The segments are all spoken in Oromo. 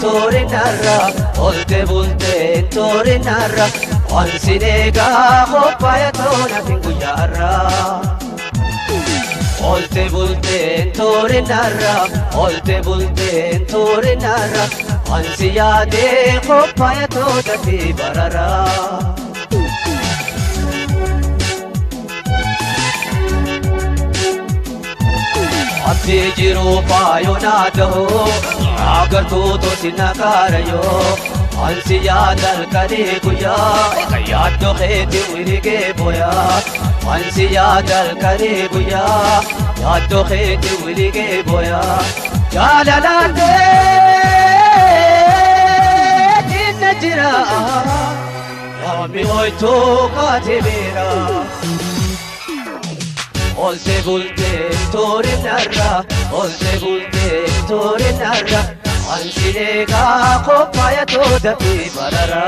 turinarra, olte bultee turinarra, wansineegaa qophaa'e toona guyyaarra. Olte bultee turinarra, olte bultee turinarra, wansi yaadee qophaa'e toona fi barara. Abdii jiruu faayoo naa ta'uu agartuu tosi na kaarayoo ansi yaadal karii guyyaa yaaddoo keetii wiligee booyaa ansi yaadal karii guyyaa yaaddoo keetii wiligee booyaa jaalalaatee dinna jira yaami hoytuu kaatee beera. Olte bultee turinarra, olte bultee turinarra, ansineegaa qophaa'e toota fi barara.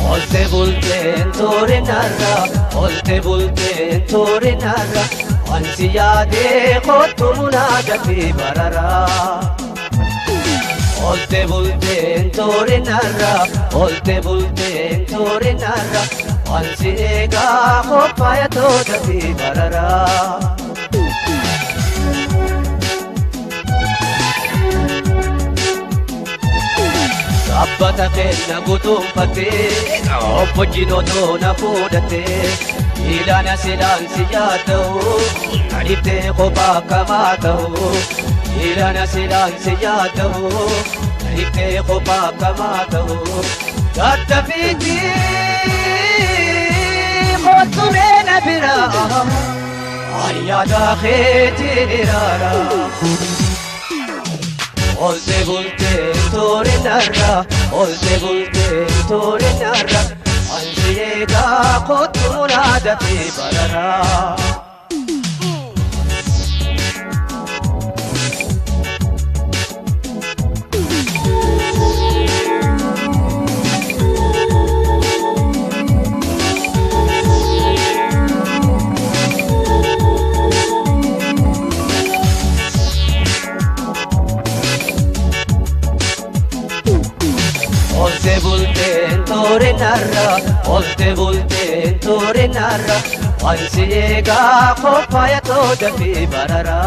Olte bultee turinarra, olte bultee turinarra, wansi yaadee kottu munaaja fi barara. Olte bultee turinarra, olte bultee turinarra, wansi eegaa qophaa'e toota fi barara. Abbata kenna guutumfatee obbo Jinotoo na fuudhatee ilaana silaan si yaada'u nadhiftee kophaa akkamaa ta'u ilaana silaan si yaada'u nadhiftee kophaa akkamaa ta'u tattafiitii kottumee na biraa ayyaada keetiin iraara. Olte bultee turinarra, olte bultee turinarra, ansineegaa kottu munaada fi barara. Olte bultee turinarra, olte bultee turinarra, wansineegaa qophaa'e toota fi barara.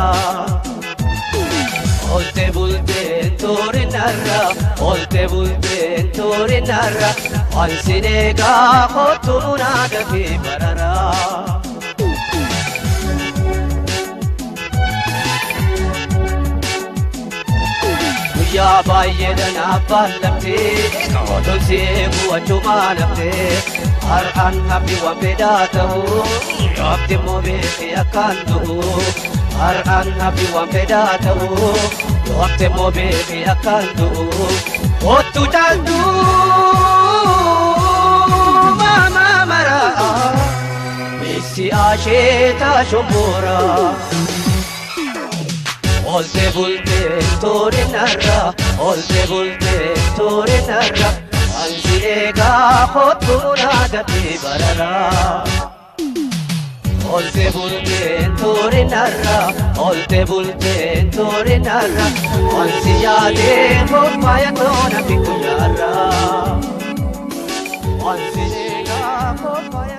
Olte bultee turinarra, olte bultee turinarra, wansineegaa kottu munaada fi barara. Guyyaa baay'eedhaan abbaan laftee tolsee bu'achumaa laftee har'aan hafi waan fedhaa ta'u yaabdi immoo beekee akkaan du'u har'aan hafi waan fedhaa ta'u yaabdi immoo beekee akkaan du'u kottu caaltuu maamaa maraa beeksi asheetaa shomboraa. Olte bultee turinarra, olte bultee turinarra, ansineegaa kottu munaada fi barara. Olte bultee turinarra, olte bultee turinarra, wansi yaadee qophaa'e toona fi guyyaarra. Wansineegaa qophaa'e.